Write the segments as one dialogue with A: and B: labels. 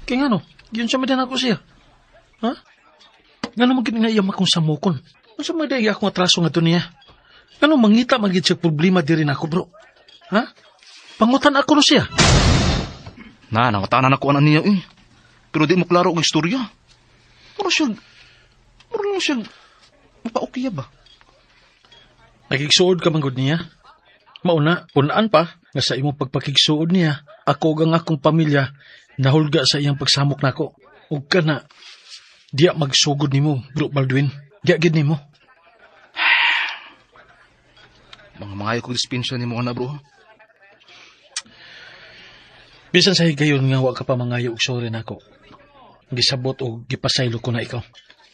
A: Kaya nga no, yun siya madan ako siya. Ha? Ngano man gid nga iya akong samukon? Unsa man dai akong atraso nga niya? Ngano mangita man gid siya problema diri nako, bro? Ha? Pangutan ako no siya.
B: Na, nangutanan ako ana niya eh. Pero di mo klaro ang istorya. Mura siya, mura lang siya, mapaokya ba?
A: Nagigsuod ka man gud niya. Mauna, punaan pa nga sa imong pagpakigsuod niya, ako ug ang akong pamilya nahulga sa iyang pagsamok nako. Ug kana diya magsugod nimo, bro Baldwin. Diya gid nimo.
B: Mga mangayo kong dispensa nimo ana bro.
A: Bisan sa higayon nga wa ka pa mangayo og sorry nako. Gisabot og gipasaylo ko na ikaw.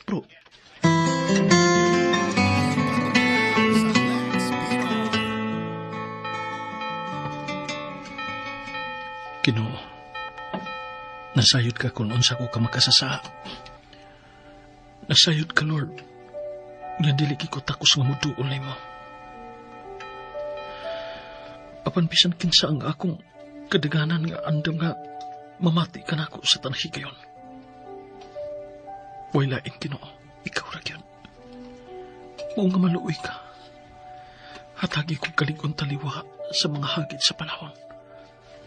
B: Bro,
A: Ginoo, nasayod ka kung unsa ko ka makasasa. Nasayod ka, Lord, nga dili ko takos nga muduol nimo. Apan bisan kinsa ang akong kadaganan nga andam nga mamati ka nako sa tanang higayon. Way lain, Ginoo, ikaw ra gyud. Mao nga maluoy ka. Hatagi kong kalig-on taliwa sa mga hagit sa panahon,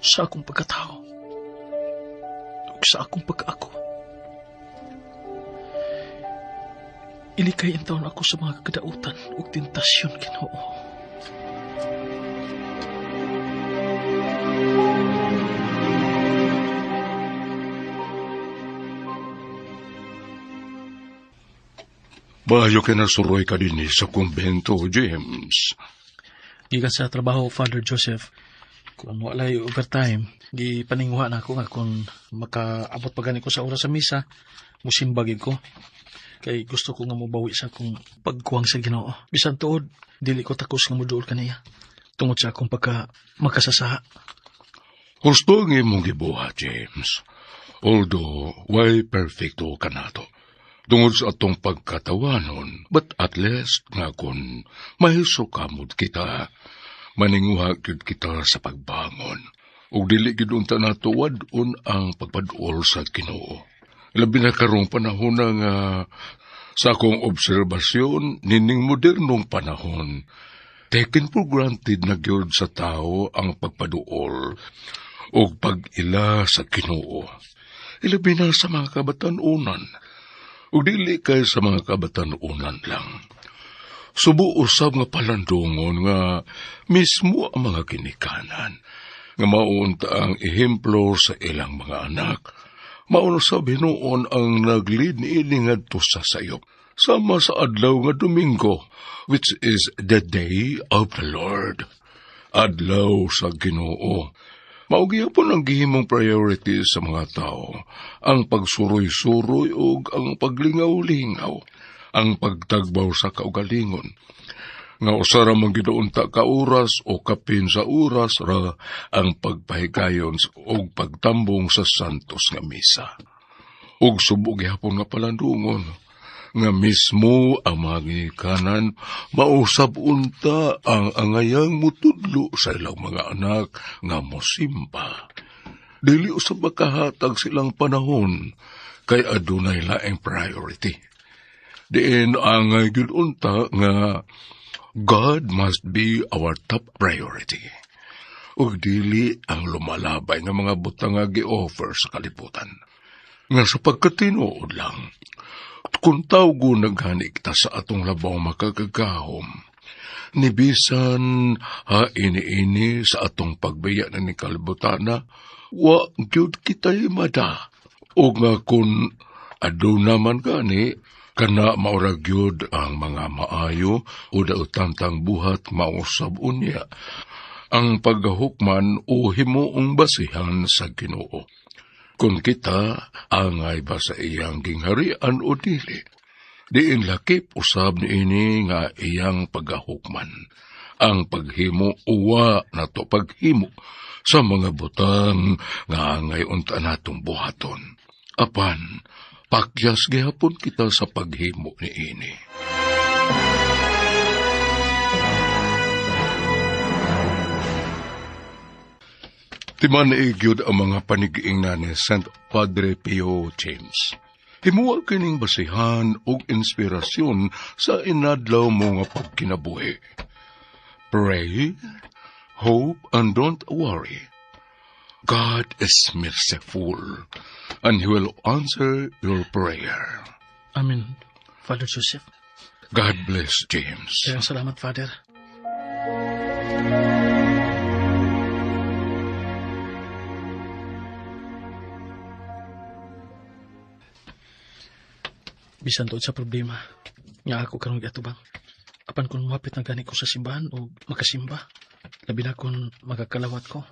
A: sa akong pagkatao, ug sa akong pagkaako. Ilikay ang taon ako sa mga kadautan ug tentasyon, Ginoo.
C: Bayo kay nasuroy ka din sa kumbento, James.
A: Gikan sa trabaho, Father Joseph, kung walay overtime, gipaninguha na ako nga kung makaabot pa gani ko sa oras sa misa, musimbagin ko. Kay gusto ko nga mobawi sa akong pagkuwang sa Ginoo. Bisan tuod, dili ko takos nga moduol kaniya. Tungod sa akong pagka makasasaha.
C: Husto ang imong gibuhat, James. Although, way perfecto ka nato. Tungod sa atong pagkatawanon, but at least nga kung mahisukamod kita, maninguha gyud kita sa pagbangon. Ug dili gyud unta nato wad-on ang pagpaduol sa Ginoo. Labi na karong panahon na nga sa akong obserbasyon nining modernong panahon, taken for granted na gyud sa tao ang pagpaduol ug pag-ila sa Ginoo. Ilabi na sa mga kabatan-unan. Ug dili kay sa mga kabatan-unan lang. Subo usab nga palandungon nga mismo ang mga ginikanan nga maunta ang ehemplo sa ilang mga anak. Mauna sa hinuon ang naglid niini ngadto sa sayop, sama sa adlaw nga Domingo, which is the day of the Lord. Adlaw sa Ginoo. Mao gihapon ang gihimong priority sa mga tao, ang pagsuroy-suroy ug ang paglingaw-lingaw, ang pagtagbaw sa kaugalingon. Nga usa ra man gyud unta ka oras o kapin sa oras ra ang pagpahigayon ug pagtambong sa Santos nga misa. Ug subo gihapon nga palandungon, nga mismo ang mga ginikanan mausab unta ang angayang mutudlo sa ilang mga anak nga mosimba. Dili usab makahatag silang panahon kay adunay laing priority. Diin angay gyud unta nga God must be our top priority. Ug dili ang lumalabay nga mga butang nga gi-offer sa kalibutan. Nga sa pagkatinuod lang, kung tawgo naghani kita sa atong labaw makagagahom, ni bisan ha ini-ini sa atong pagbiya na ni kalibutana, wa gyud kita'y mada. O nga kung aduna man gani, kana maura gyud ang mga maayo o daotantang buhat mausab unya, ang paghukman o himuong basihan sa Ginoo. Kung kita angay ba sa iyang gingharian o dili, diin lakip usab niini nga iyang pagahukman. Ang paghimo uwa nato paghimo sa mga butang nga angay unta natong buhaton. Apan, pakyas gihapon kita sa paghimo niini. Timan gyud ang mga panigiingna ni Saint Padre Pio, James. Himuha kining basihan og inspirasyon sa inadlaw mo nga pagkinabuhi. Pray, hope, and don't worry. God is merciful, and He will answer your prayer.
A: Amen, Father Joseph.
C: God bless, James.
A: Kaya salamat, Father. Bisan tuod sa problema, nga ako karong giatubang. Apan kung mapit na gani ko sa simbahan o makasimba, labi na kung magakalawat ko.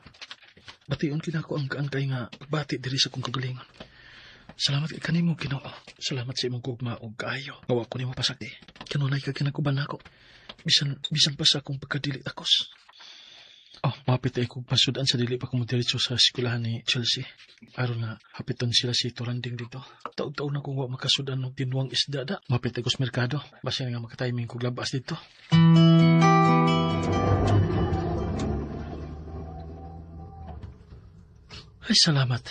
A: Bation kina ko ang kaangkay nga pagbati diri sa kong kagalingon. Salamat kay kanimo, Ginoo. Salamat sa imong gugma ug kaayo. Nga wa ko nimo pasakti. Kanunay ka kinaguban nako. Bisan pa sa akong pagkadili takos. Oh, mapit ay kong pasudan sa dili pa ko diretso sa eskwelahan ni Chelsea. Aron na hapiton sila si Turanding dito. Taog-taog na kung wa makasudan og tinuang isda da. Mapit ay ko sa merkado. Basta nga makatiming kog labas dito. Ay, salamat.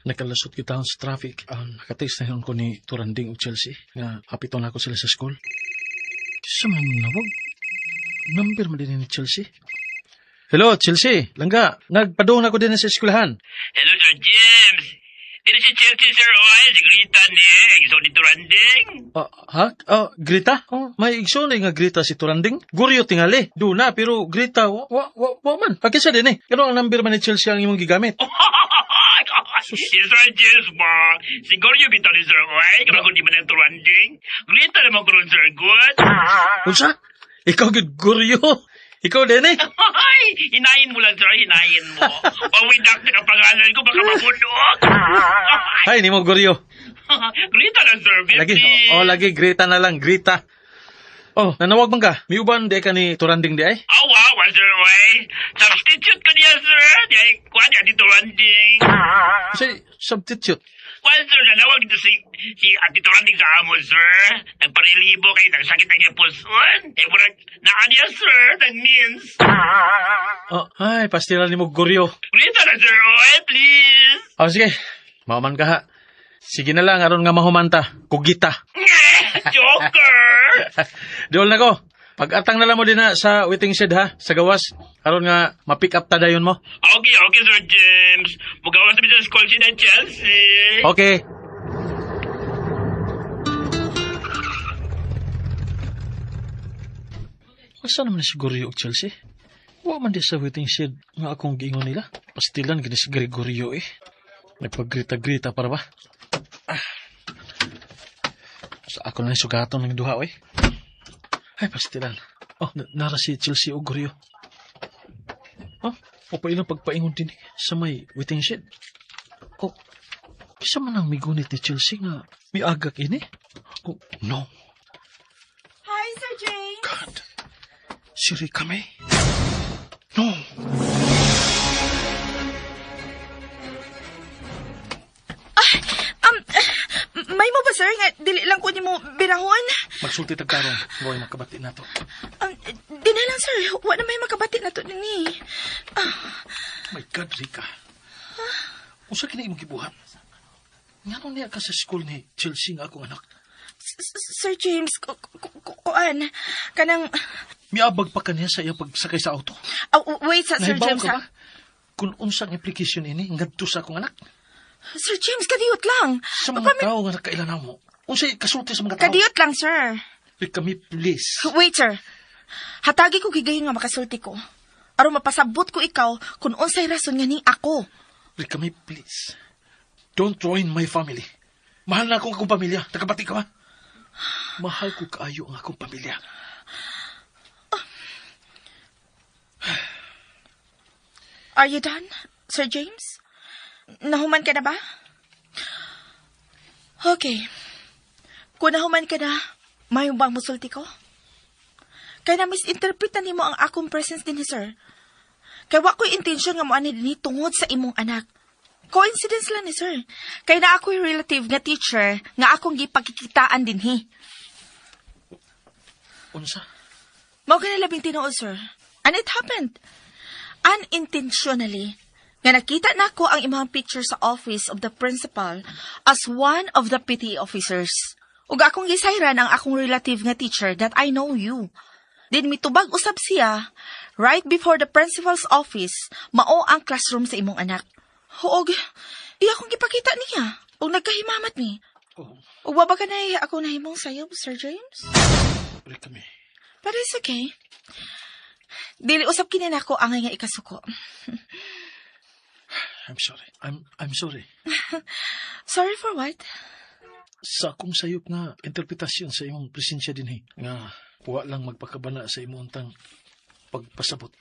A: Nakalasot kita sa traffic. Ang nakatext na ko ni Turanding ug Chelsea nga hapiton ako sila sa school. Sa man nawag. Number man din ni Chelsea. Hello, Chelsea. Langga, nagpadung na ko din sa eskwelahan.
D: Hello, Sir James. Dito si Chelsea, sir. Oy, si Grita ni. Igsoon ni Turanding.
A: Ha? Grita? Oh, may igsoon nga Grita si Turanding. Guryo tingali. Duna, pero Grita, wa, wa, wa, wa man. Pagkisa din eh. Ano ang number man ni Chelsea ang imong gigamit?
D: Si Sir James ba? Siguro yung bitaw ni Sir Oy. Kapag kung di man ang Turanding. Grita naman ko ron, Sir Good.
A: Unsa? Ikaw gud Guryo. Ikaw din eh.
D: Ay, hinayin mo lang, sir. Hinayin mo. Pawidak na ang pangalan ko, baka mabunok.
A: Hay, nimo Guryo.
D: Grita lang, sir.
A: Lagi, oh, lagi, Grita na lang, Grita. Oh, nanawag man ka. Miuban di ka ni Turanding di ay?
D: Oh, wow, sir, oy. Substitute ko niya, sir. Di ay, kuha niya di Turanding.
A: Say, substitute.
D: Well, sir, nanawag dito si Ate Turanding sa amo, sir. Nagparilibo kayo, nagsakit ang iyang puson. Eh, murag, naan niya, sir, nang means.
A: Oh, ay, pastila ni mo Guryo.
D: Grita na, sir, oy, please.
A: Oh, sige. Mauman ka ha. Sige na lang, aron nga mahumanta. Kugita.
D: Joker!
A: Diol na ko. Pag-atang na lang mo din na sa waiting shed ha, sa gawas. Aron nga ma-pick up ta dayon mo.
D: Okay, Sir James. Mugawas na sa school si na Chelsea.
A: Okay. Asa naman si Gregorio og Chelsea? Wa man di sa waiting shed nga akong giingon nila. Pastilan gini si Gregorio eh. Nagpaggrita-grita para ba? Ah. Sa ako na sugaton ng duha eh. Ay, pastilan. Oh, nara si Chelsea og Gregorio. Oh, o pa ilang pagpaingon din eh, sa may waiting shed. Oh, kisa man ang migunit ni Chelsea nga miagak ini. Oh, no.
E: Hi, Sir James.
A: God. Si Rica May. No.
E: May mo ba, sir? Nga, dili lang ko nimo birahon.
A: Magsulti tag tarong. Boy, makabati na to.
E: Di na lang, sir. Wa na may makabati na to ni.
A: My God, Rica. Unsa kini imong gibuhat? Nganong niya ka sa school ni Chelsea nga akong anak?
E: Sir James, kuan. Kanang...
A: Miabag pa kaniya sa iyang pagsakay sa auto.
E: Oh, wait, sa, Sir
A: Nahibaw
E: James,
A: ka
E: ha?
A: ba? Kung unsang implication ini ngadto sa akong anak.
E: Sir James, kadiyot lang.
A: Sa mga tao nga nakailan mo. Unsay kasulti sa mga tao?
E: Kadiyot lang, sir.
A: Rica, me, please.
E: Wait, sir. Hatagi ko gigayon nga makasulti ko. Aron mapasabot ko ikaw kung unsay rason nga ning ako.
A: Rica, me, please. Don't ruin my family. Mahal na akong akong pamilya. Nakabati ka ba? Mahal ko kaayo ang akong pamilya.
E: Are you done, Sir James? Nahuman ka na ba? Okay. Kung nahuman ka na, mayo bang musulti ko? Kaya na misinterpret na nimo ang akong presence din, sir. Kaya wa ko'y intensyon nga moani dinhi tungod sa imong anak. Coincidence lang ni sir. Kaya na ako'y relative nga teacher nga akong gipagkikitaan dinhi.
A: Unsa?
E: Mao ka na labing tinuod, sir. And it happened. Unintentionally. Nga nakita nako ang imong picture sa office of the principal as one of the PTA officers. Ug akong gisayran ang akong relative nga teacher that I know you. Then mitubag usab siya right before the principal's office, mao ang classroom sa imong anak. Ug iya akong gipakita niya. Ug nagkahimamat mi.
A: Oh,
E: Ug wa ba ka na ako nahimong sayob, Sir James?
A: Rika May.
E: But it's okay. Dili usab kini nako angay nga ikasuko.
A: I'm sorry. I'm sorry.
E: Sorry for what?
A: Sa akong sayop nga interpretasyon sa imong presensya dinhi nga wa lang magpakabana sa imong untang pagpasabot.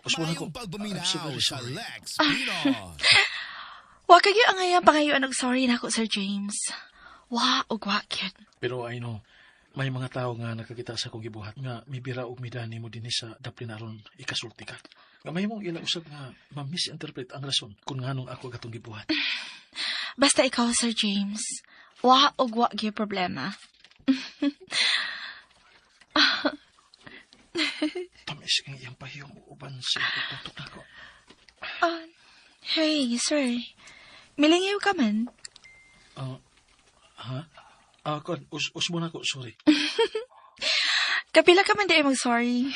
A: Usbon ako.
F: Maayong
A: I'm so
F: pagpaminaw
A: very
F: sa
A: sorry.
F: Lex Pinos.
E: Wa kayo angay ang pangayuan og sorry nako, Sir James. Wa og wa gyud.
A: Pero I know, may mga tao nga nakakita sa akong gibuhat nga mibira og midani mo dinhi sa daplin aron ikasulti ka. Nga mahimong ila usab nga ma-misinterpret ang rason kung nganong ako gatong gibuhat.
E: Basta ikaw, Sir James. Wa og wa gyud problema.
A: Tamis kang iyang pahiyom uban sa pagtutok nako.
E: Ah, hey, sir. Milingaw ka man.
A: Ah, ha? Ah, kon, usbon ako, sorry.
E: Kapila ka man di ay mag-sorry.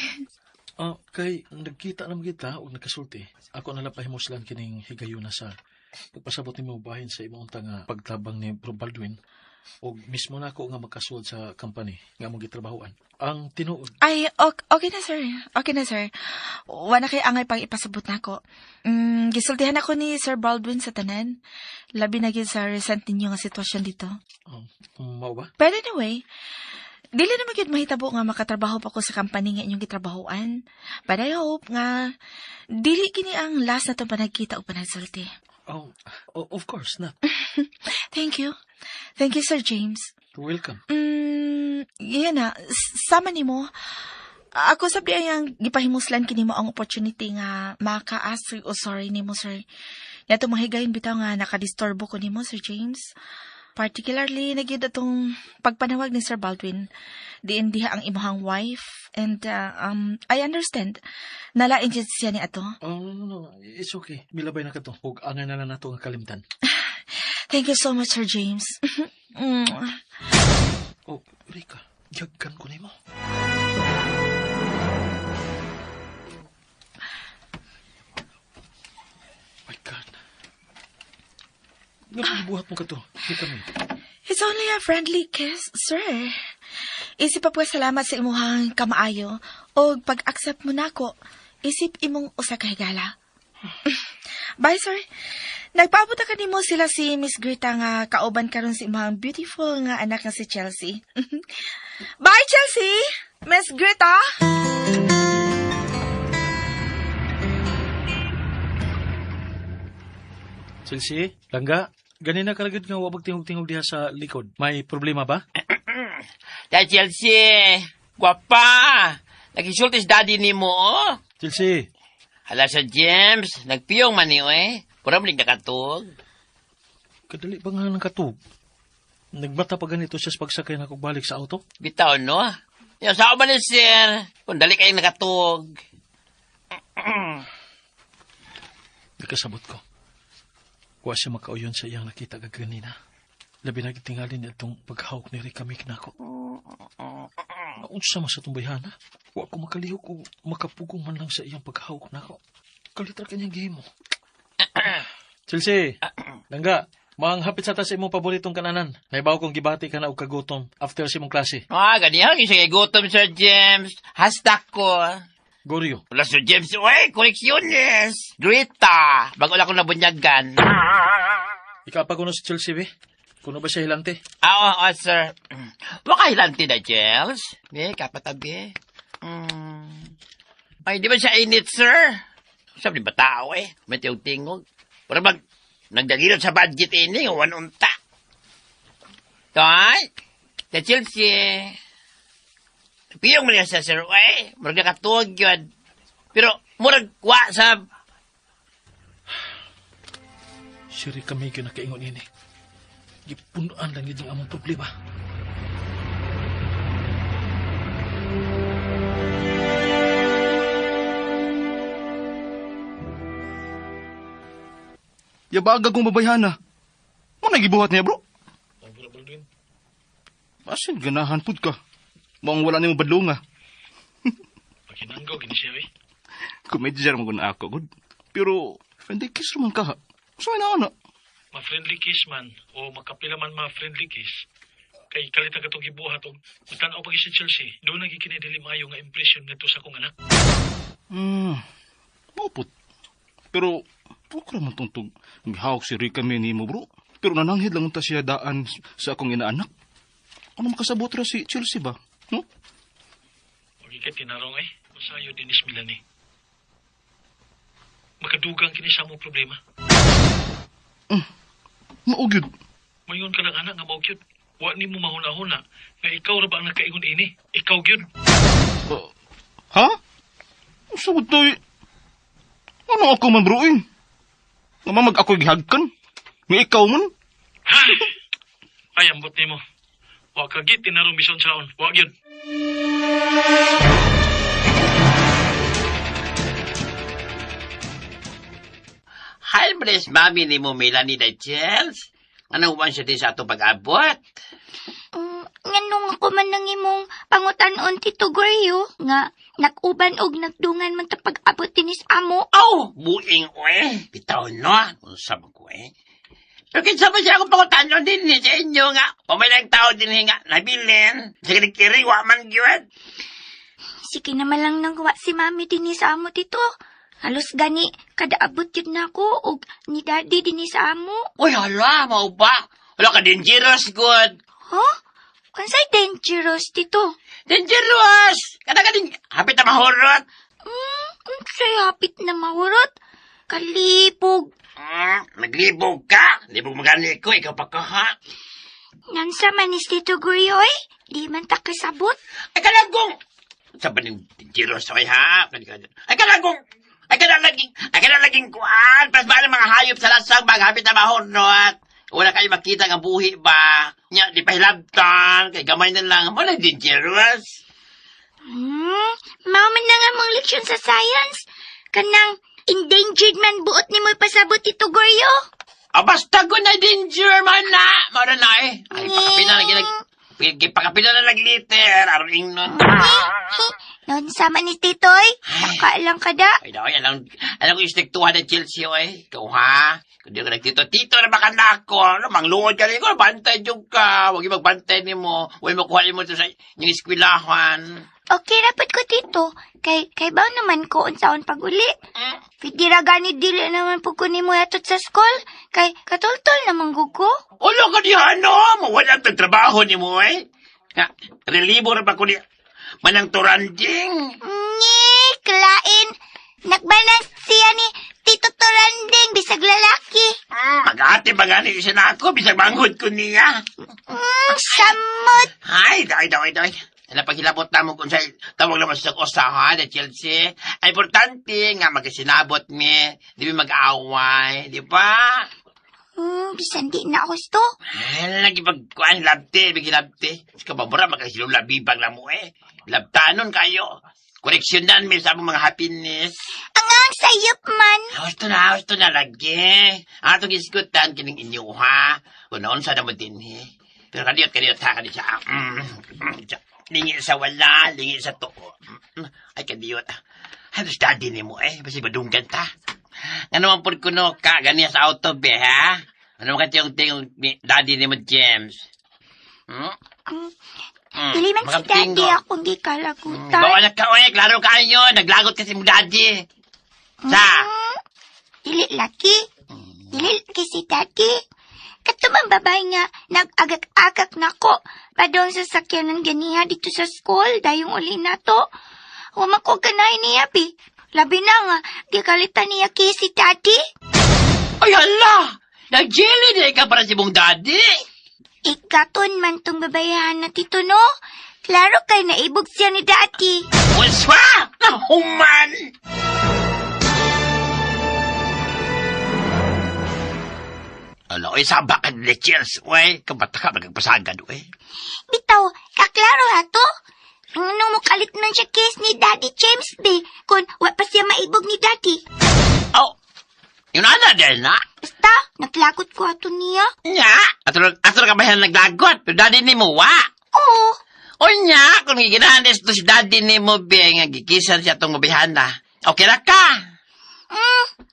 A: Ah, kay nagkita naman kita og nagkasulti. Ako na lang pahimuslan kining higayuna sa pagpasabot nimo bahin sa imong unta nga pagtabang ni Bro Baldwin og mismo na ako nga makasuod sa company nga among gitrabahoan. Ang tinuod,
E: Ay, okay na, sir. Okay na, sir. Wala kay angay pang ipasabot nako. Gisultihan ako ni Sir Baldwin sa tanan. Labi na gyud sa recent ninyo nga sitwasyon dito.
A: Mao ba?
E: But anyway, dili na gyud mahitabo nga makatrabaho pa ko sa company nga inyong gitrabahoan. But I hope nga dili kini ang last na itong panagkita o panagsulti.
A: Oh, of course not.
E: Thank you. Thank you, Sir James.
A: Welcome.
E: Yan na. Sama nimo. Ako sabi ay ang gipahimuslan kini mo ang opportunity nga maka-ask o sorry nimo, sir. Nato mahigayon bitaw nga nakadisturbo ko nimo, Sir James. Particularly, na gyud atong pagpanawag ni Sir Baldwin. Diin diha ang imuhang wife. And I understand. Nalain jud siya ni ato.
A: Oh, no, no, no. It's okay. Milabay na ka to. Ug angay na lang nato nga kalimtan.
E: Thank you so much, Sir James.
A: Oh, Rika, giyagkan ko nimo. My God. Nga buhat mo ka to. Rika May.
E: It's only a friendly kiss, sir. Isip pa po salamat sa imuhang kamaayo o pag-accept mo nako. Isip imong usa ka higala. Bye, sir. Nagpaabot ka nimo sila si Miss Greta nga kauban karon sa imong beautiful nga anak nga si Chelsea. Bye, Chelsea! Miss Greta!
A: Chelsea, langga, ganina ka lagid nga wa tingog-tingog diha sa likod. May problema ba?
D: Ta Chelsea, gwapa. Nagisulti si daddy nimo, oh.
A: Chelsea,
D: Hala sa James, nagpiyong man niyo eh. Pura mo nakatug.
A: Kadali ba nga ng katug? Nagbata pa ganito siya sa pagsakay na balik sa auto?
D: Bitaw, no? Yung sao ba ni sir? Kung dali kayong nakatug.
A: Nakasabot ko. Wa siya makauyon sa iyang nakita kaganina. Labi na gitingali niya itong paghawak ni Rica Mick nako. Naunsa man sa itong bayhana. Wa ko makalihok o makapugong man lang sa iyang paghawak nako. Kalitra kanyang gihimo. Chelsea, langga, manghapit sa ta sa imong paboritong kananan. Naibaw kong gibati ka na og kagutom after sa imong klase.
D: Ah, ganihan, yung sige gutom, Sir James. Hashtag ko.
A: Goryo.
D: Wala, Sir James. Uy, koleksyones. Greta. Bago lang akong nabunyagan.
A: Ikapa ko no si Chelsea, be. Kuno ba siya hilante?
D: Ah, oo, sir. Waka hilanti na, Chels. Eh, kapatabi. Ay, di ba siya init, sir? Sabi ba tao eh? May tingog. Pero mag, nagdagilot sa budget ini, wan unta. Toy, sa Chelsea. Piyong man niya sa sir, eh. Murag nakatuwag yun. Pero, murag wa sa.
A: Si Rica May nakaingon ini. Gipunuan lang yun ang among problema.
B: Yabaga kong babayhana. Mo na gibuhat niya, bro.
A: Oh, bro, Baldwin.
B: Asin ganahan pud ka. Maong wala nimo badlonga.
A: Pakinanggaw, gini siya, eh.
B: Komedya ra man gud na ako, gud. Pero friendly kiss ra man ka. So na ana.
A: Ma-friendly kiss man, o makapila man ma-friendly kiss, kay kalit ang katong gibuhat og mutan-aw pag si Chelsea, doon naging kinidili maayo nga impression ngadto sa akong anak.
B: Maupot. Pero okra man tungtog gihawak si Rica mi nimo, bro. Pero nananghid lang unta siya daan sa akong inaanak. Ano makasabot ra si Chelsea ba? No?
A: Wagi kay tinarong ay, masayo dinis Milani. Makadugang kini sa among problema.
B: Mao gyud.
A: Mayon ka lang anak nga mao gyud. Wa nimo mahuna-huna nga ikaw ra ba ang nakaingon ini? Ikaw gyud.
B: Ha? Sugod toy. Ano ako man bro eh? Nga mamag ako gihagkan? Nga ikaw man?
A: Ha? Ay ambot nimo. Wa ka gid tinarong bison saon. Wa gyud.
D: Hi, bless mami ni mo Melanie da Chels. Ano man siya din sa atong pag-abot?
F: Nganong ako man nang imong pangutan-on Tito Goryo nga nakuban og nagdungan man ta pag-abot dinis amo.
D: Aw, buing oe. Bitaw no, unsa man ko eh. Pero kinsa ba siya akong pangutanon din ni sa inyo nga. Pamailang tao din nga, nabilin. Sa kinikiri, wa man gyud.
F: Sige naman lang nang wa si mami dinhi sa amo tito. Halos gani kada abot yun na ako og ni daddy dinhi sa amo.
D: Uy, hala, mao ba? Wala ka dangerous, good.
F: Huh? Unsay dangerous tito?
D: Dangerous! Kada ka din, hapit na mahurot.
F: Unsay hapit na mahurot? Kalibog.
D: Naglibog ka. Libog magani ko, ikaw pa ka, ha?
F: Nansa man ni Tito Goryo eh. Di man ta kasabot.
D: Ay, kalagong! Sa ba ng dangerous, oy, ha? Ay, kalagong! Ay, kanalaging, ay, kanalaging kuan! Pas ba ng mga hayop sa lasang, bag hapit na mahurot? Wala kayo makita nga buhi ba? Nya, di pa hilabtan, kay gamay na lang. Wala dangerous.
F: Mao man na nga mong leksyon sa science. Kanang endangered man buot ni mo pasabot Tito Goryo.
D: Ah, basta ko na danger man na! Mara na eh. Ay, pakapina na ginag... Pakapina na nagliter. Aron ingnon.
F: Noon sama ni Titoy. Nakaalang ka da.
D: Ay, daw, alam, alam ko yung istiktuhan ng Chelsea, oy. Ikaw, ha? Kung di ka nagtito, tito na baka na ako. Ano, manglungod ka rin ko, bantay yung ka. Huwag yung magbantay ni mo. Huwag makuha mo ito sa inyong eskwilahan.
F: Okay rapat ko tito. Kay baw naman ko unsaon pag-uli. Pwede ra gani dili naman po ko nimo yatot sa school. Kay katultol naman gud ko.
D: Ulo ka diha, no? Mawala ang trabaho ni mo, eh. Ha, relibo ra ba ko ni Manang turanding.
F: Ngi, klain. Nagbanang siya ni Tito Toranding bisag lalaki.
D: Mag-ate ba gani siya na ako, bisag manghod ko niya.
F: Samot.
D: Ay, daway, daway, daway. Ala paghilabot na mo kung sa tawag naman sa usa ha, na Chelsea. Ay, importante nga magkasinabot mi, di mi mag-away, di ba?
F: Bisan di na gusto.
D: Ay, lagi pagkuhan, labte, bigilabte. Sa kababura, magkasilong labibang na mo eh. Labtanon kayo. Koreksyonan mi sa among mga happiness.
F: Ang ang sayop man.
D: Husto na lagi. Atong iskutan, kining inyo ha. Kung noon sa mo din eh. Pero kadiyot, kadiyot ha, kadiyot siya. Siya. Lingi sa wala, lingi sa tuo. Ay, kadiyot. Halos daddy ni mo eh. Basi badunggan ta. Nga naman po kuno ka, ganiya sa auto be, ha? Ano man katiyong tingog ni daddy ni mo, James? Hmm?
F: Dili man si
D: Makatinggo.
F: daddy akong gikalagutan.
D: Bawa na ka, oy. Klaro kayo. Naglagot kasi mo daddy. Sa?
F: Dili laki. Dili laki si daddy. Katumang babae nga, nag-agak-agak na ko. Padong sa sakyanan ganiha dito sa school, dayong uli na to. Huwag ko ganay niya, bi. Labi na nga, gikalitan niya kay si daddy.
D: Ay, hala! Nag-jelly na ikaw para si mong daddy.
F: Ikaton man tong babayahan na tito, no? Klaro kay naibog siya ni daddy.
D: Unswa! Nahuman! Ala, oy, saba ka ni Chels, oy. Kabata ka, magpasagad, oy.
F: Bitaw, kaklaro ha to? Ano mo kalit man siya case ni Daddy James B. Kung wa pa siya maibog ni Daddy.
D: Oh, yun ana din, na?
F: Basta, naglagot ko ato niya.
D: Nya, ato ato ka ba naglagot? Pero daddy ni mo, wa?
F: Oo.
D: O nya, kung giginahan to si daddy ni mo, be, nga gikisan siya itong mabihana. Okay ra ka?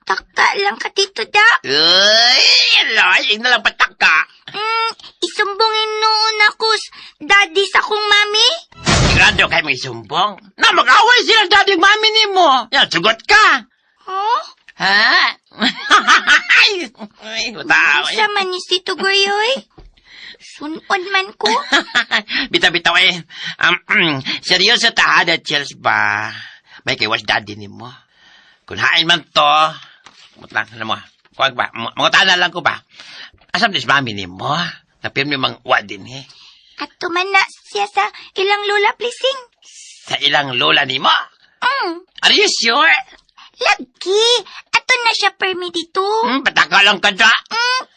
F: Taka lang ka, Tito Da.
D: Uy, aloy, ing na lang pataka.
F: Isumbongin noon ako daddy sa kong mami.
D: Sigurado kayo may sumbong. Na, mag-away sila daddy mami ni mo. Yan, sugot ka.
F: Huh?
D: Ha? Ay, tao.
F: Sa man ni Tito Goryoy. Sunod man ko.
D: Bitaw-bitaw eh. Seryoso ta, da, Chels ba? May kay was daddy ni mo. Kung hain man to, mutlang na mo. Kuwag ba? Mangutana lang ko ba? Asam dis mami ni mo? Napirmi mang wa din eh.
F: At tuman na siya sa ilang lola pleasing.
D: Sa ilang lola ni mo? Are you sure?
F: Lagi. Ato na siya permi dito.
D: Pataka lang ka da.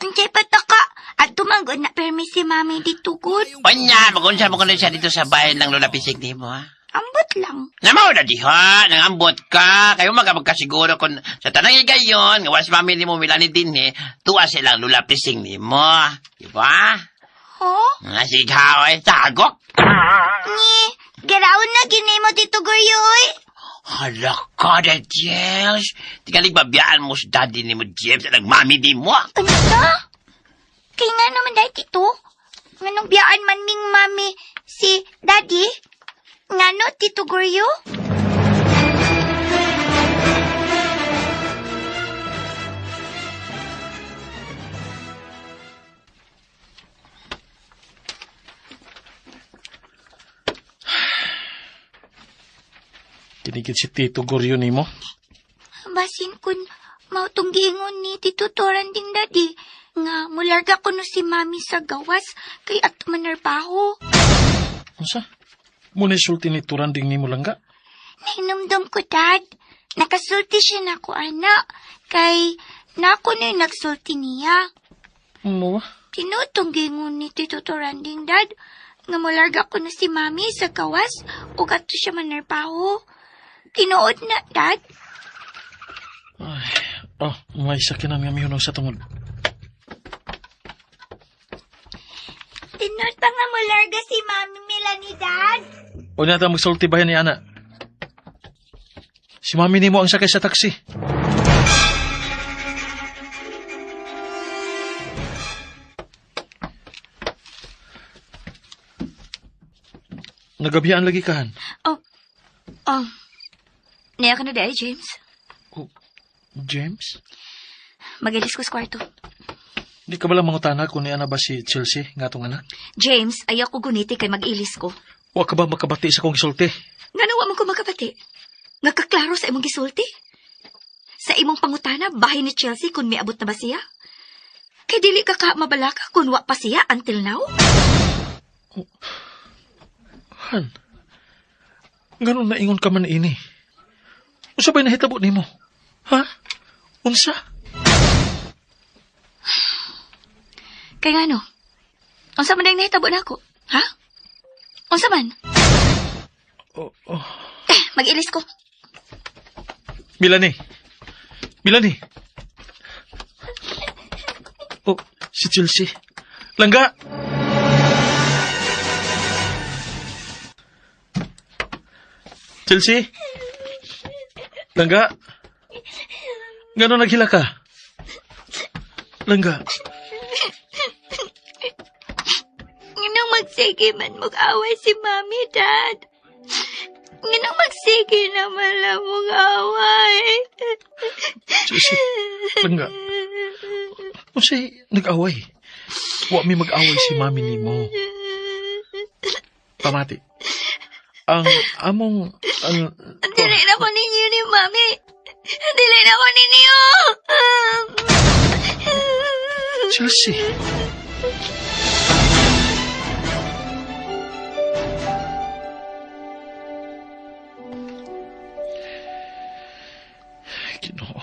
F: Unsay pataka. At tumanggod na permi si mami dito, good.
D: Onya, magunsa mo kuno siya dito sa bahay ng lola pisig ni mo, ha?
F: Ambot lang.
D: Namaw na diha, nangambot ka. Kayo magkapagkasiguro kung sa tanang igayon, nga was mami ni mo milani din eh, tuwa silang lula pising ni mo. Di ba?
F: Huh?
D: Nga sige ha, oy, tagok.
F: Ni, garaon na ginimo dito, Goryoy.
D: Hala ka na, James. Tingalig babiyaan mo sa daddy ni mo, James, at ang mami ni mo.
F: Ano? Kaya nga naman dahil tito. Nganong biyaan man ming mami si daddy? Ngano, Tito Goryo?
A: Kinigit si Tito Goryo nimo.
F: Basin kun mautong giingon ni Tito Toran ding daddy nga mularga kuno si mami sa gawas kay at manarbaho.
A: Unsa? Muna sulti ni Turanding nimo langga.
F: Nahinumdum ko, Dad. Nakasulti siya na ako, ana. Kay nako na yung nagsulti niya.
A: Mo ba?
F: Tinutong giingon ni Tito Toranding, Dad. Nga mularga ko na si Mami sa gawas o gato siya manarbaho. Tinuod na, Dad.
A: Ay, oh, may sakinan nga mihunong sa tungod.
F: Tinuod pa nga mularga si Mami Mila ni Dad.
A: O nata magsulti ba yan ni Ana? Si mami nimo ang sakay sa taxi. Nagabiyaan lagi kahan.
F: Oh, oh. Niya ka na dahil, James.
A: Oh, James?
F: Magalis ko sa kwarto.
A: Di ka ba lang mangutana kung ni ana ba si Chelsea nga atong anak?
F: James, ayaw ko guniti kay mag-ilis ko.
A: Wa ka ba makabati sa kong gisulti?
F: Nga nawa man ko makabati. Nga kaklaro sa imong gisulti. Sa imong pangutana, bahay ni Chelsea kung miabot na ba siya? Kay dili ka ka mabalaka kung wa pa siya until now?
A: Han, ganun naingon ka man ini. Unsa ba'y nahitabo nimo? Ha? Unsa?
F: Kay ngano? Unsa man ang nahitabo nako? Ha? Unsa man?
A: Oh, oh.
F: Eh, mag-ilis ko.
A: Milani. Milani. Oh, si Chelsea. Langga! Chelsea? Langga? Gano'n naghila ka? Langga.
F: Nganong magsige man mag-away si Mami, Dad? Nganong magsige naman lang mag-away?
A: Chelsea. Langga. Unsay nag-away? Wa mi mag-away si mami nimo. Pamati. Ang among ang
F: Dili na ko ninyo ni Mami. Dili na ko ninyo.
A: Chelsea. Ginoo.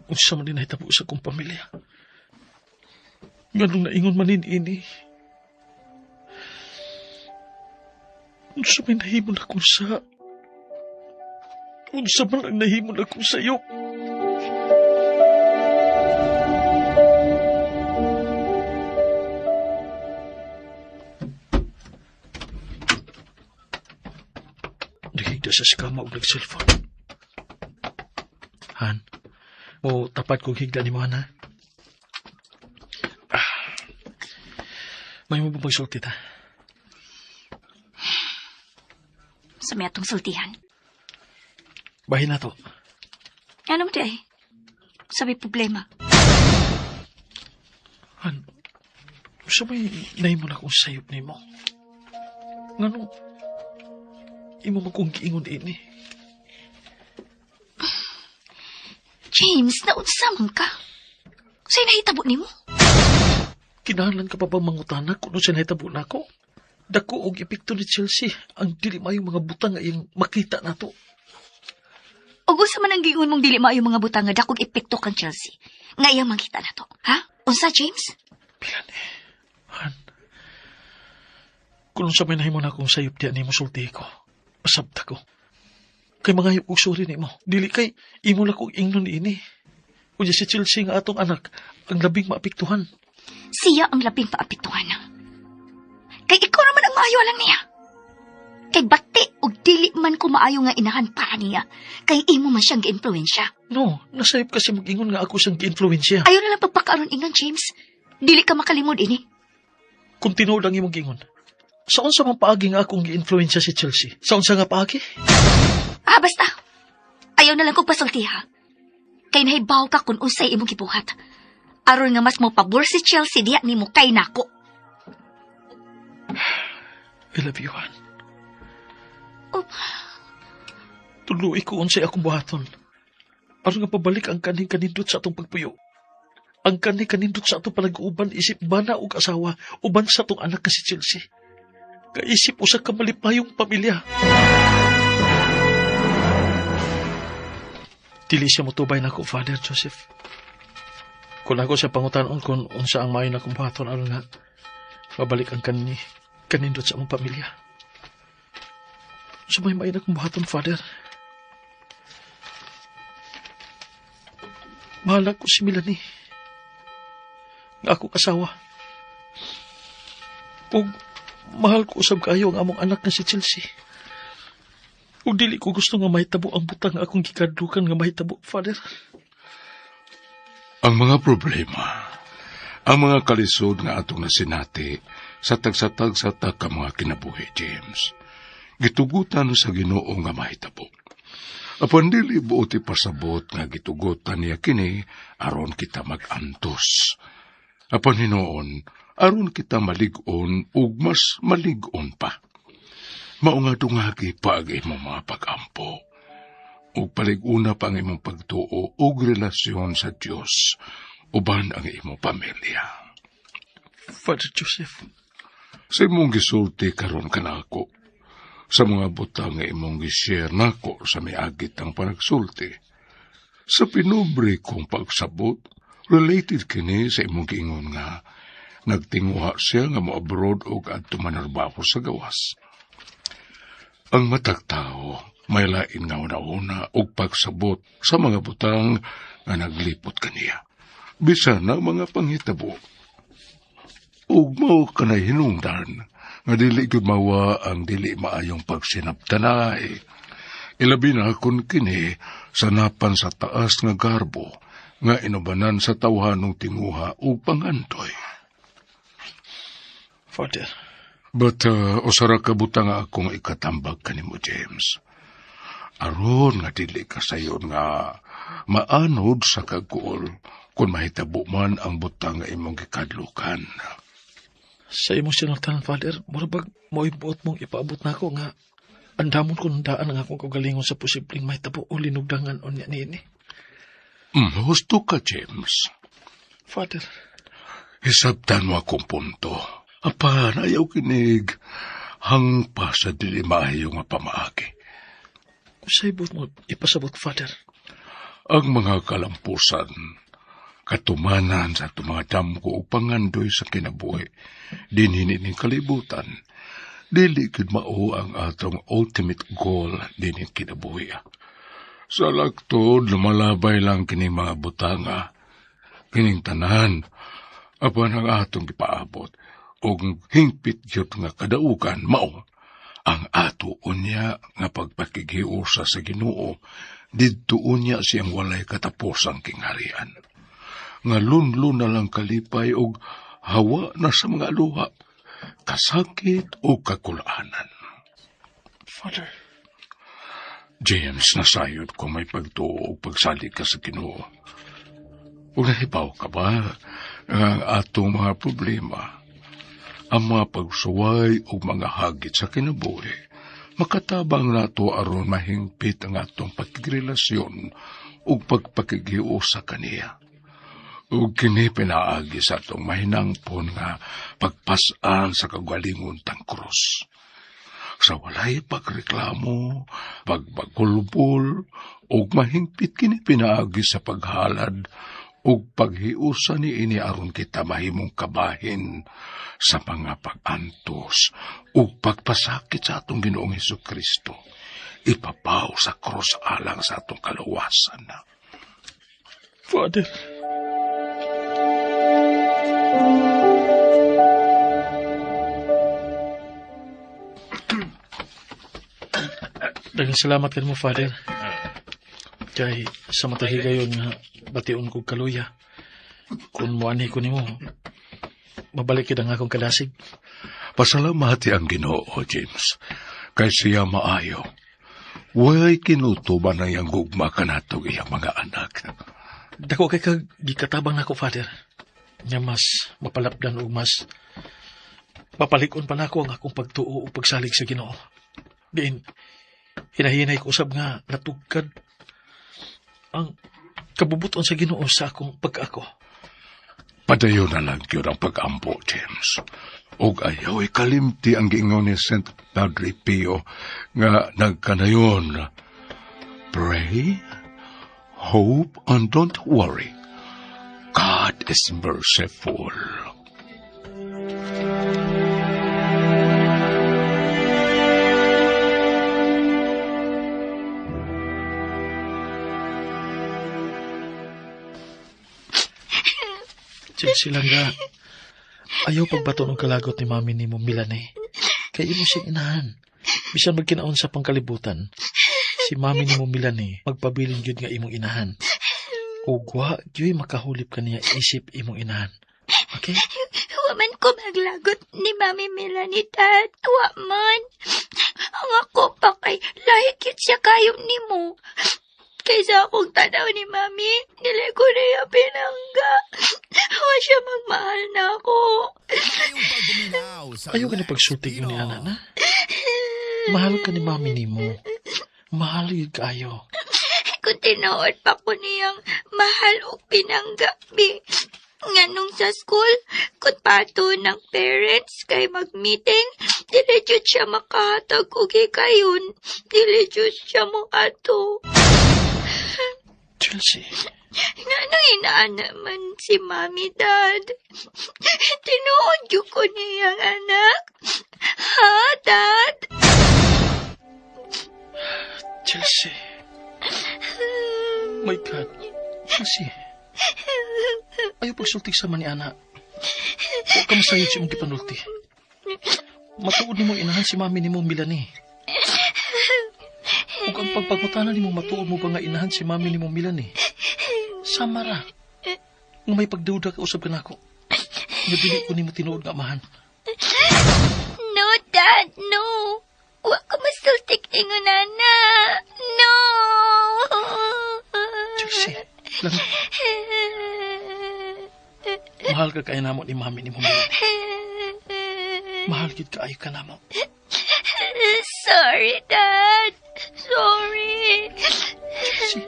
A: Unsa man din nahitabo sa akong pamilya. Nganong naingon man ini. Unsa may nahimo na akong sa... Unsa man ang nahimo na akong sayo. siya sa kama og nag-cellphone. Han, mo tapat kong higda ni mo, Han, ha? Ah. May mo ba magsulti ta?
F: Sa may atong sultihan.
A: Bahin na to.
F: Ano mo di ay? Sabi problema.
A: Han, sa may nahimo na kong sayop nimo. Ngano, imo man kong giingon ini.
F: James, naunsa man ka? Sa'yo nahitabo nimo?
A: Kinahanglan ka pa bang mangutana kung ano siya nahitabo nako? Dako og epekto ni Chelsea ang dili maayong mga butang nga iyang makita nato.
F: Ug unsa man ang giingon mong dili maayo mga butang nga dakog epekto kang Chelsea? Nga iyang makita nato, ha? Unsa, James?
A: Pilan eh. Han, kung sa may nahimo na akong sayop diya nimo sulti ko, pasabta ko. Kay mga og sorry nimo. Dili kay imo lang kong ingnon ini. Unya si Chelsea nga atong anak ang labing maapektuhan.
F: Siya ang labing maapektuhan. Kay ikaw naman ang maayo lang niya. Kay bati og dili man ko maayo nga inahan para niya. Kay imo man siyang giimpluwensya.
A: No, nasayop kasi mag-ingon nga ako siyang giinfluensya.
F: Ayaw na lang pagpakaaron ingon, James. Dili ka makalimod ini.
A: Kung tinuod ang imong giingon, sa unsa man paagi nga akong giinfluensya si Chelsea? Sa unsa nga paagi?
F: Ah, basta. Ayaw na lang kong pasulti, ha? Kay nahibaw ka kung unsay imong gibuhat. Aron nga mas mo pabor si Chelsea diya nimo kay nako.
A: I love you, Han.
F: Oh.
A: Tuluy ko unsay akong buhaton. Aron nga pabalik ang kaning kanindot sa atong pagpuyo. Ang kaning kanindot sa atong palag-uban isip bana og asawa uban sa atong anak nga si Chelsea. Kaisip usa ka malipayong pamilya. Dili siya motubay nako, Father Joseph. Kung ako sa pangutanon kung unsa ang maayo na akong buhaton aron nga mabalik ang kanindot sa among pamilya. Unsa may maayo na akong buhaton, Father? Mahal ako si Melanie. Nga akong asawa. Ug mahal ko usab kaayo ang among anak nga si Chelsea. Ug dili ko gusto nga mahitabo ang butang nga akong gikadlukan nga mahitabo, Father.
C: Ang mga problema, ang mga kalisod nga atong nasinati sa tagsa-tagsa ta ka mga kinabuhi, James. Gitugutan sa Ginoo nga mahitabo. Apan dili buot ipasabot nga gitugutan niya kini aron kita mag-antos. Apan hinuon, aron kita malig-on ug mas malig-on pa. Mao nga dungagi pa ang imong mga pag-ampo. Ug palig-una pa ang imong pagtuo ug relasyon sa Dios uban ang imong pamilya.
A: Father Joseph,
C: Sa imong gisulti karon kanako, sa mga butang nga imong gi-share nako sa miagit ang panagsulti. Sa pinubre kong pagsabot, related kini sa imong giingon nga nagtinguha siya nga mo-abroad og adto manarbaho sa gawas. Ang matag tao may lain nga una-una og pagsabot sa mga butang nga naglipot kaniya. Bisan ang mga panghitabo. Ug mao kanay hinungdan nga dili gyud mawa ang dili maayong pagsinabtanay. Ilabi na kun kini sanapan sa taas nga garbo nga inubanan sa tawhanong tinguha ug pangandoy.
A: Father,
C: But usara ka butang nga akong ikatambag kanimo, James. Aron nga dili ka sayon nga maanod sa kagkuol kung mahitabo man ang butang nga imong gikadlukan.
A: Sa imong sinultanan, Father, mura bag mo'y buot mong ipaabot nako nga andamon ko daan ang akong kaugalingon sa posibleng mahitabo o linugdangan unya niini.
C: Husto ka, James.
A: Father,
C: Hisabtan mo akong punto. Apan, ayaw kinig. Hangpa sa dili maayo nga pamaagi.
A: Unsay buot mo ipasabot, Father?
C: Ang mga kalampusan, katumanan sa atong mga damgo ug pangandoy sa kinabuhi, dinhi ning kalibutan, dili gyud mao ang atong ultimate goal dinhi kinabuhi. Sa laktod, lumalabay lang kini mga butanga, kining tanan, apan ang atong gipaabot, ug hingpit gyud nga kadaugan mao Ang ato unya nga pagpakighiusa sa Ginoo, didto unya siyang walay katapusang kingharian. Nga lunlun na lang kalipay og hawa na sa mga luha, kasakit o kakulaanan.
A: Father.
C: James, nasayod ko may pagtuo o pagsalig ka sa Ginoo. Ug nahibaw ka ba nga ang atong mga problema, ang mga pagsuway o mga hagit sa kinabuhi, makatabang nato aron mahingpit ang atong pagkigrelasyon ug pagpakighiusa kaniya. Ug kini pinaagi sa atong mahinangpon nga pagpas-an sa kagalingon tang krus. Sa walay pagreklamo, pagbagulbol, ug mahingpit kini pinaagi sa paghalad ug paghiusa ni ini aron kita mahimong kabahin sa mga pag-antos ug pagpasakit sa atong Ginoong Hesukristo. Ipabaw sa krus alang sa atong kaluwasan.
A: Father. Daghang salamat kanimo, Father. Kay sa matahigayon nga bation kog kaluya. Kung moanhi ko nimo, mabalik gid ang akong kadasig.
C: Pasalamati ang Ginoo, James. Kay siya maayo. Way kinutuban na iyang gugma kanatong iyang mga anak.
A: Dako kay kag gikatabang nako, Father. Nya mas mapalapdan og mas mapalig-on pa nako ang akong pagtuo ug pagsalig sa Ginoo. Diin, hinahinay ko usab nga natugkad ang kabubuton sa Ginoo sa akong pagkaako.
C: Padayon na lang gyud ang pag-ampo, James. Og ayaw ikalimti ang giingon ni Saint Padre Pio nga nagkanayon. Pray, hope, and don't worry. God is merciful.
A: Chelsea lang ga. Ayaw pagbato ng kalagot ni mami ni mo, Milane. Kay imo siyang inahan. Bisan magkinaon sa pangkalibutan, si mami ni mo, Milane, magpabilin gyud nga imong inahan. Ug wa gyud makahulip kaniya isip imong inahan. Okay?
F: Wa man ko maglagot ni Mami Melanie, Dad. Wa man. Ang ako pa kay lahi gyud siya kayo nimo. Kaysa akong tanaw ni Mami, dili ko na iya pinangga. Wa siya magmahal na ako.
A: Ayaw ka na pagsultig mo ni Ana na. Mahal ka ni Mami nimo. Mahal yun kaayo.
F: Kung tinuod pa ko niyang mahal o pinangga, bi. Nganong sa school, kung pato ng parents kay mag-meeting, dili jud siya makahatag og hikayon. Dili jud siya moadto.
A: Chelsea.
F: Nganong inaan naman si Mami, Dad? Tinuod jud ko niyang anak. Ha, Dad?
A: Chelsea. My God. Chelsea. Ayaw pagsultig sa man ni Ana. Huwag ka masayod sa imong gipanulti. Matuod nimo inahan si Mami nimo, Melanie. Ug ang pagpagmutanan nimo, matuod mo ba nga inahan si Mami nimo, Melanie? Sama ra. Nga may pagduda ka usab ka nako. Nga dili ko nimo tinuod nga amahan.
F: No, Dad, no. Wa ka masultik ingon, Ana. No.
A: Chelsea, lang. Mahal ka kay namo ni Mami nimo, Melanie. Mahal gid kaayo ka namo.
F: Sorry, Dad. Sorry.
A: Chelsea.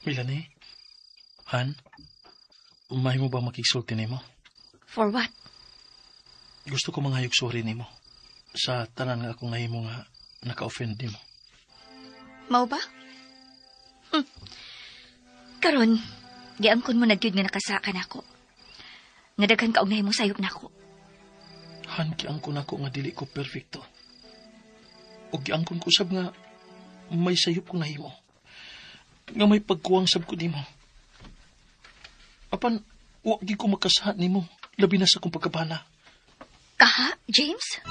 A: Melanie? Han? Mahimo ba makigsulti nimo?
F: For what?
A: Gusto ko mangayog sorry nimo sa tanan nga akong nahimo nga naka-offend nimo.
F: Mao ba? Karon, giangkon mo na gyud nga nakasakan ako. Nga daghan ka og nahimo sayop nako.
A: Han giangkon ako nga dili ko perfecto. O giangkon ko sab nga may sayop ko nahimo. Nga may pagkuwang sab ko nimo. Apan wa gyud ko makasaha nimo, labi na sa akong pagkabana.
G: Kaha, James?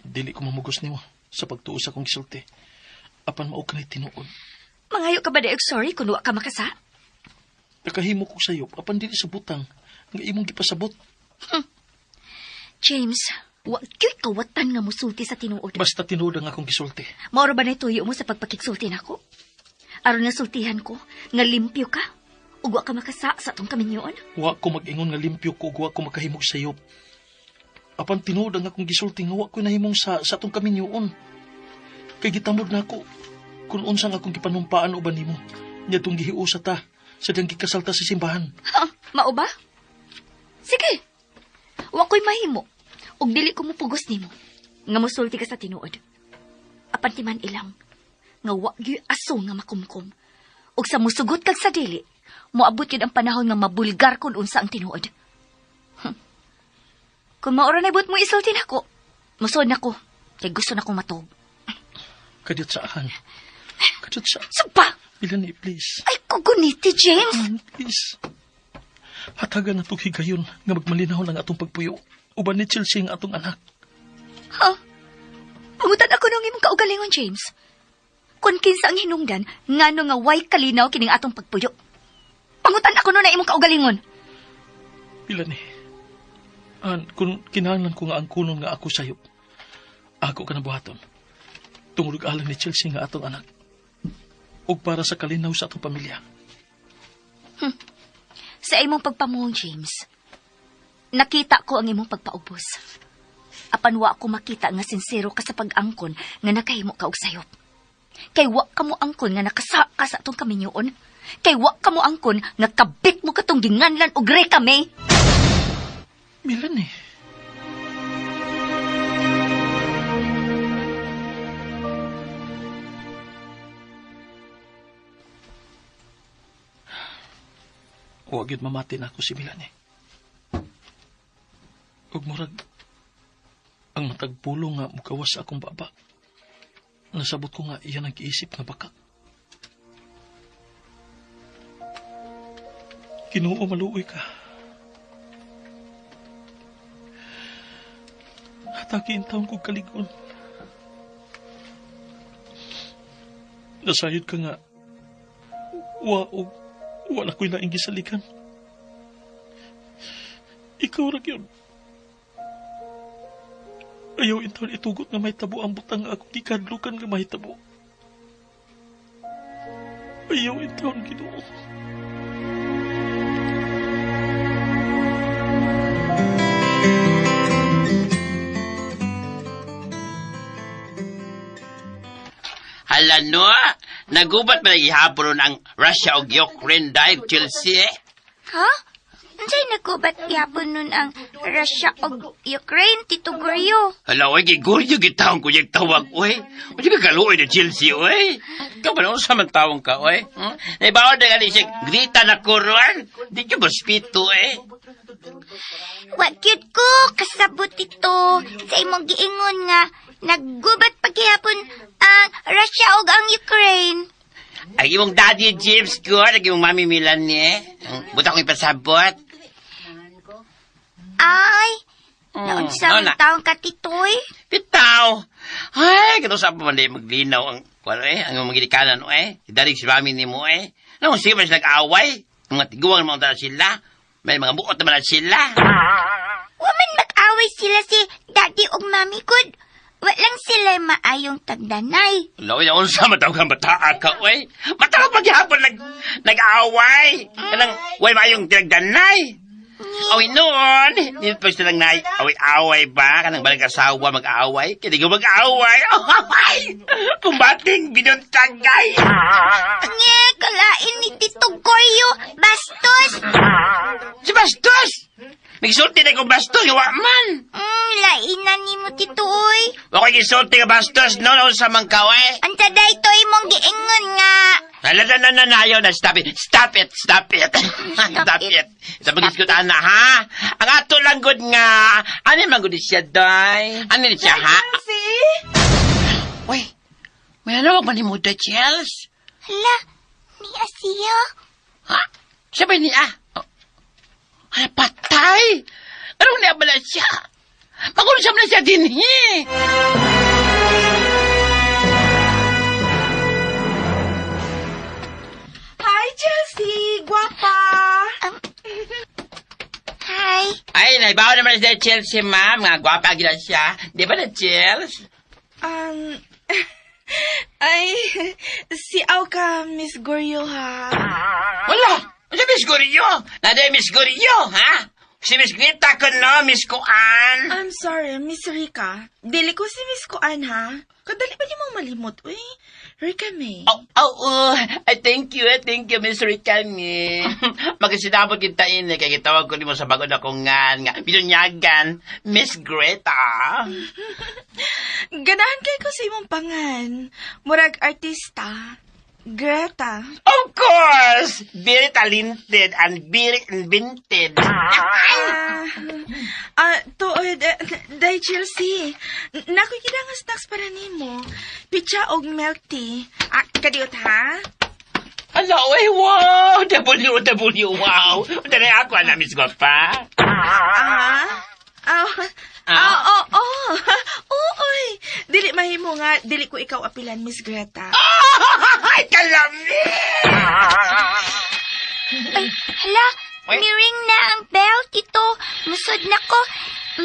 A: Dili ko mamugos nimo sa pagtuo sa akong gisulti. Apan mao kanay tinuod.
G: Mangayo ka ba og sorry kung wa ka makasa?
A: Nakahimo ko sayop apan dili sa butang nga imong gipasabot.
G: James, wa gyud kawatan nga musulti sa tinuod.
A: Basta tinuod ang akong gisulti.
G: Mauro ba na tuyo mo sa pagpakigsulti nako? Aron nga sultihan ko, nga limpyo ka, ug wa ka makasa sa atong kaminyoon?
A: Wa ko mag-ingon nga limpyo ko ug wa ko makahimog sayop. Apan tinuod ang akong gisulti nga wa ko nahimong sa atong kaminyoon. Kay gitamod na ako kung unsang akong gipanumpaan uban nimo. Nya tong gihiusa ta sa diyang gikasal ta sa simbahan.
G: Ha, mao ba? Sige. Wa ko'y mahimo ug dili ko mupugos nimo nga mosulti ka sa tinuod. Apan timan ilang nga wa gyud aso nga makumkum. Ug sa musugot kag sa dili, moabot gyud ang panahon nga mabulgar kun unsa ang tinuod. Kung maura na ibot mo isulti nako, musod nako kay gusto na kong matuog.
A: Kadyot sa ahan. Kadyot sa...
G: Sumpa!
A: Bilani, please.
G: Ay, kuguniti, James!
A: Han, please. Hatagan na itong higayon nga magmalinaw lang atong pagpuyo. Uban ni Chelsea ang atong anak.
G: Ha? Pangutan ako nung imong kaugalingon, James. Kung kinsa ang hinungdan, ngano nga way kalinaw kining atong pagpuyo. Pangutan ako nun na imong kaugalingon.
A: Bilani. An, kung kinahanglan ko nga ang kunon nga ako sayop, ako ka na buhaton. Tungod alang ni Chelsea nga atong anak. Ug para sa kalinaw sa atong pamilya.
G: Sa imong pagpamuong, James, nakita ko ang imong pagpaubos. Apan wa ko makita nga sinsero ka sa pag-angkon nga nakahimo ka og sayop. Kay wa ka mo angkon nga nakasa ka sa atong kaminyoon. Kay wa ka mo angkon nga kabit mo katong ginganlan og rekame.
A: Melanie. Wa gyud mamati na ako si Melanie. Ug murag ang matag pulo nga mugawas sa akong baba. Nasabot ko nga iyan ang giisip nga bakak. Ginoo, maluoy ka. Hatagi taon kong kaligon. Nasayod ka nga, wa og wala ko'y laing gisalikan. Ikaw ra gyud. Ayaw intaon itugot nga mahitabo ang butang nga ako gikadlukan nga mahitabo. Ayaw intaon, Ginoo.
D: Hala no, nagubat ba gihapon ang Russia og Ukraine dive Chelsea?
F: Ha? Unsay nagubat gihapon nun ang Russia og Ukraine, Tito Goryo?
D: Hala, oy, giguryo gitawon ko yung tawag, oy. Unsa ka kaluoy na Chelsea, oy? Ikaw ba naman sa man tawong ka, oy? Naibaon na gali siya, grita na kuruan. Di ka maspito, eh.
F: Wa gyud ko kasabot ito sa imong giingon nga naggubat paghihapon ang Russia ug ang Ukraine.
D: Ang imong daddy James ko, ang imong mami Melanie. Buta kong ipasabot.
F: Ay, naunsa
D: ano
F: man
D: na?
F: taong ka, Titoy?
D: Bitaw! Ay, kano sa pa man di maglinaw ang, kuwan, eh, ang mga ginikanan, eh. Darig si mami ni mo, eh. Nung sige man sila nag-away, mga tiguang naman tala sila. May mga buot naman na sila.
F: Wa man mag-away sila si daddy ug mami gud. Wa lang sila maayong tagdanay.
D: Loy, naunsa matawag kang bataa ka, oy. Matawag paghihapon nag-away. Kanang, way maayong tinagdanay. Away noon, hindi pa silang nai, away-away ba? Kanang balang asawa mag-away? Kaya di ko mag-away. Away! Kumbating binuntagay!
F: Nye, kalain ni Tito Goryo. Bastos!
D: Si Bastos! Nagsulti na kong bastos, gawa man!
F: Lainan ni mo, Tito, oy.
D: Wa ko'y gisulti nga bastos, no? Naunsa man ka, oy.
F: Ang taday to imong giingon nga.
D: Ala, na, na, na, na, ayaw na. Stop it. Stop it. Stop it. Stop it. Sa pag-iskutan na, ha? Ang ato lang good nga. Ano man good siya, day? Ano ni siya, ha?
E: Chelsea?
D: Uy, may ano ba ni mo, Chels?
F: Hala, ni Asiya.
D: Ha? Siya ba niya? Oh. Ay, patay! Anong niya bala siya? Magulo siya man siya din, eh.
E: Hi, Chelsea! Guwapa!
F: Hi.
D: Ay, naibaw naman siya Chelsea, ma'am. Nga, gwapa gila siya. Di ba na, Chels?
E: Ay, si Auka, Miss Goryo, ha?
D: Wala! Si Miss Gorillo! Nada Miss Gorillo, ha? Si Miss Greta ko, no? Miss Kuan.
E: I'm sorry, Miss Rica. Dili ko si Miss Kuan, ha? Kadali ba ni mong malimot, uy? Rica May.
D: Oh, oh, oh. Ay, thank you, eh. Thank you, Miss Ricami. Magkasinabot kita ini, kaya gitawag ko nimo sa bago na kong nga, nga, binunyagan, Miss Greta.
E: Ganahan kay ko sa imong pangan. Murag artista. Greta.
D: Of course! Very talented and very invented.
E: Ah, tuod, day Chelsea. Nakoy nga snacks para nimo. Pizza og milk tea. Ah, kadiyot ha?
D: Ala, oy, wow! W, W, wow! Dali ako na, Miss Guapa.
E: Ah? Ah, ah, oh, oh. Oo, oy. Dili mahimo nga, dili ko ikaw apilan, Miss Greta.
D: Ay, kalami!
F: Ay, hala,
D: Uy.
F: niring na ang bell, Tito. Musod na ko.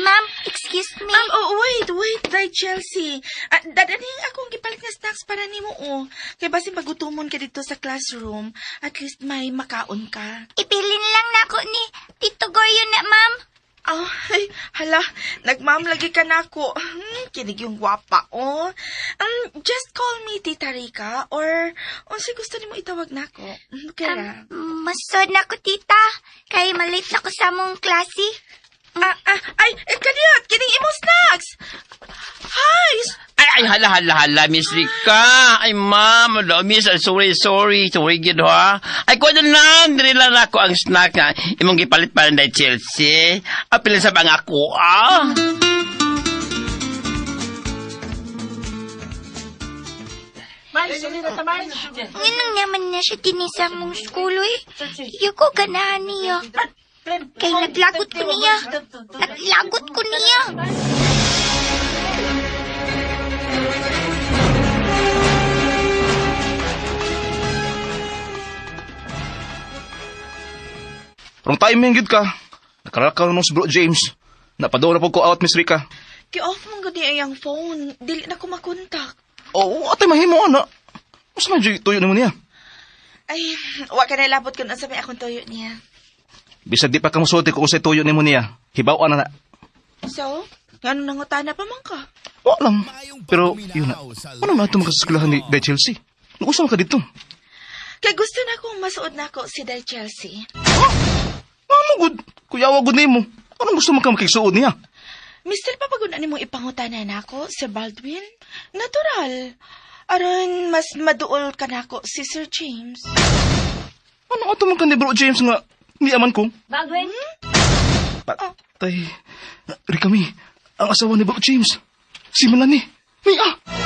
F: Ma'am, excuse me.
E: Oh, wait, wait, day Chelsea. Ah, dadaning akong gipalit nga snacks para nimo, oh. Kay basin pagutumon ka dito sa classroom, at least may makaon ka.
F: Ibilin lang nako ni Tito Goryo na, ma'am.
E: Oh, ay, hala, nagma'am lagi ka na ako. Kinig yung gwapa, oh. Just call me Tita Rica or unsa gusto nimo itawag nako. Okay ra.
F: Musod na ko, tita. Kay malate na ko sa among klase.
E: Ay, eh, kadiyot, kining imo snacks. Hi,
D: Ay, ay, hala, hala, hala, Miss Rica. Ay, ma'am, hala, miss, ay, sorry, sorry, sorry, gid, ha. Ay, kuha na lang, dili lang ako ang snack na imong gipalit pa rin Chelsea. Apil sa bang ako, ah.
F: Nganong naman na siya dinhi sa among school, eh. Iyo ko ganahan niya. Kay naglagot ko niya. Naglagot ko niya.
B: Wrong timing gyud ka. Nakarakaw nung si Bro James. Napadora po ko out, Miss Rica.
E: Ki-off mong gani ay ang phone. Dili na ko makontak.
B: Oo, atay mahimo ana. Mas man jud tuyo nimo niya.
E: Ay, wa ka na labot kung unsa may akong tuyo niya.
B: Bisag di pa ka mosulti kung unsay tuyo nimo niya. Hibaw na na.
E: So, ngano nangutana pa man ka?
B: Wa lang. Pero yun na. Ano na ito makasaskwelahan ni Day Chelsea? Nausa man ka dito.
E: Kay gusto na akong masuod nako si Day Chelsea.
B: Ano gud? Kuyawa gud nimo. Anong gusto mo ka makigsuod niya?
E: Mister, papagod na nimong ipangutana nako, Sir Baldwin. Natural. Aron mas maduol ka nako si Sir James.
B: Ano ato man ka ni Bro James nga niaman ko?
G: Baldwin?
B: Patay. Rikami, ang asawa ni Bro James. Si Melanie. Mia!